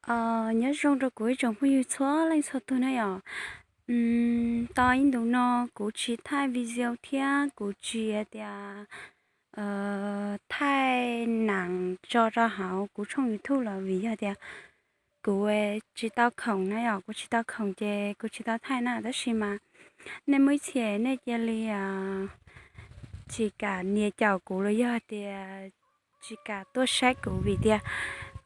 Nyob zoo rau kuv ib tsoom phooj ywg txhua leej txhua tug na yom. Tau ib ntus no kuv tsis thaij video thiab kuv tsis hais tias thaij neem tso rau hauv kuv tshooj YouTube los vim yog tias kuv tsis tau khoom na yom, kuv tsis tau khoom ces kuv tsis tau thaij na. Tab sis mas nej muaj ib txhia nej cia li tsis kam nias caum kuv los yog tias tsis kam tuaj saib kuv vim tias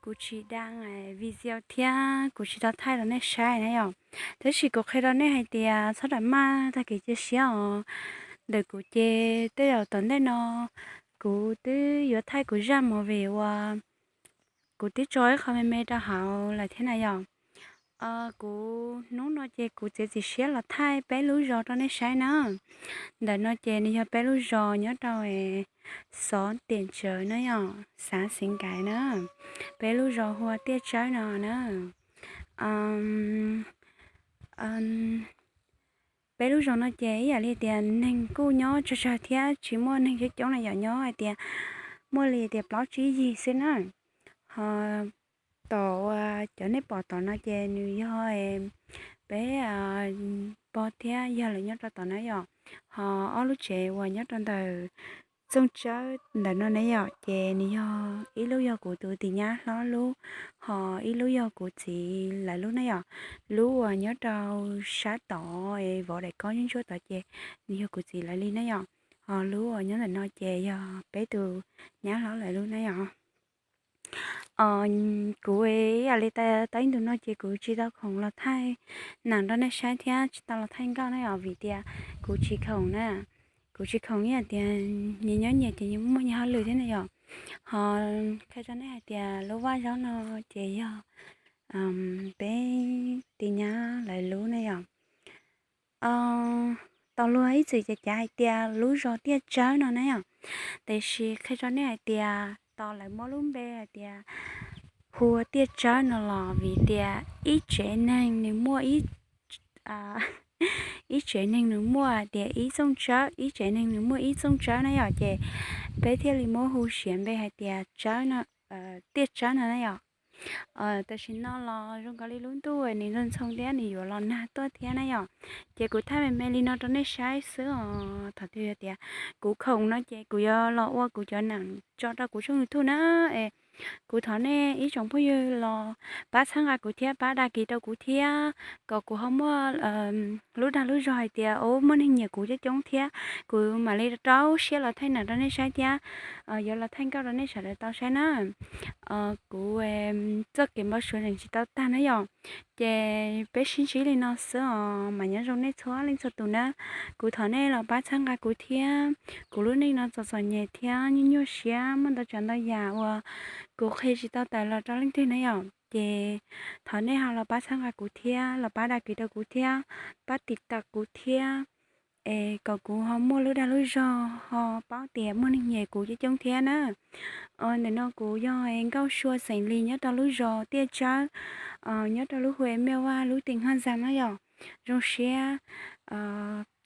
kuv tsis đăng video thiab kuv tsis tau thaij rau nej saib na yom. Tab sis kuv qhia rau nej hais tias txhob ram maj tag kev cia siab os. Ntawm kuv ces tej zaum tom ntej no kuv twb yuav thaij kuv zaj movie uas kuv twb tso ib qho me me rau hauv lawm thiab na yom. Kuv hnub no ces kuv txiav txim siab los thaij peb lub zos rau nej saib na. Ntawm no ces nws yog peb lub zos nyob rau xov tiam tsawv na yom, xav xiv nkaiv na. Peb lub zos hu ua Tiaj Tsawb no na. Peb lub zos no ces ib yam li tias neeg kuj nyob tsawg tsawg thiab tsis muaj neeg coob coob na yom, nyob hais tias muaj li tias plaub tsib yig xwb na. Ho tom uas cov nej pom tom no ces nws yog peb pog thiab yawg lawv nyob rau tom na yom. Ho ob lub tsev uas nyob rau ntawm txooj tsawb ntawm no na yom, ces nws yog ib lub yog kuv tus tis nyab hlob lub, ho ib lub yog kuv txiv lawv lub na yom. Lub uas nyob rau sab tod vov daim kob ntsuab ntsuab tod ces nws yog kuv txiv lawv li na yom. Ho lub uas nyob ntawm no ces yog peb tus nyab hlob lawv lub na yom. Kuv ib yam li tau ib ntus no ces kuv tsis tau khoom los thaij neem rau nej saib thiab tsis tau los thaij nkauj na yom, vim tias kuv tsis khoom na. Kuv tsis khoom ib yam tias nyias nyob nyias ces nyias muaj nyias hauj lwm thiab na yom. Ho qhia rau nej hais tias lub vaj zaub no ces yog peb tis nyab lawv lub na yom. Tau luag ib txwm cav cav hais tias lub zos Tiaj Tsawb no na yom, tiam sis qhia rau nej hais tias tau lawv muab lub npe hais tias hu ua Tiaj Tsawb no los vim tias ib tsev neeg nws muaj ib tsev neeg nws muaj hais tias ib txooj tsawb, ib tsev neeg nws muaj ib txooj tsawb na yom, ces peb thiaj li muab hu siab npe hais tias Tiaj Tsawb no na yom. Tam sim no los zoo nkaus li lub ntuj nws ntxhoo ntxhoo thiab nws yuav los nag tuaj thiab na yom. Ces kuv thaij me me li no rau nej saib xwb os. Thaum twg yog tias kuv khoom no ces kuv yuav los ua kuv cov neem tso rau kuv tshooj YouTube na. Es kuv thov nej ib tsoom phooj ywg los pab txhawb nqa kuv thiab pab đăng ký rau kuv thiab kom kuv ho muaj lub dag lub zog hais tias muaj neeg nyiam kuv coob coob thiab kuv mam li rau siab los thaij neem rau nej saib thiab yuav los thaij nkauj rau nej sawv daws tau saib na. Kuv txoj kev npau suav tseem tsis tau tag na yom. Ces peb sib ntsib li no xwb os, mas nyob zoo nej txhua leej txhua tus na. Kuv thov nej los pab txhawb nqa kuv thiab. Kuv lub neej no txom txom nyem thiab nyuaj nyuaj siab, muaj ntau tsav ntau yam uas kuv qhia tsis tau tawm los rau leej twg na yom. Ces thov nej ho los pab txhawb nqa kuv thiab, los pab đăng ký rau kuv thiab, pab tiv tam kuv thiab, es kom kuv ho muaj lub dag lub zog ho paub tias muaj neeg nyiam kuv coob coob thiab na. Ntawm no kuv yog Nkauj Sua xeem Lis nyob rau lub zos Tiaj Tsawb, nyob rau lub huyện Mê Linh, lub tỉnh Hà Giang na yom. Zoo siab,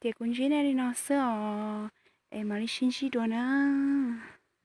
ces kuv ntsib nej li no xwb os, es mam li sib ntsib dua na.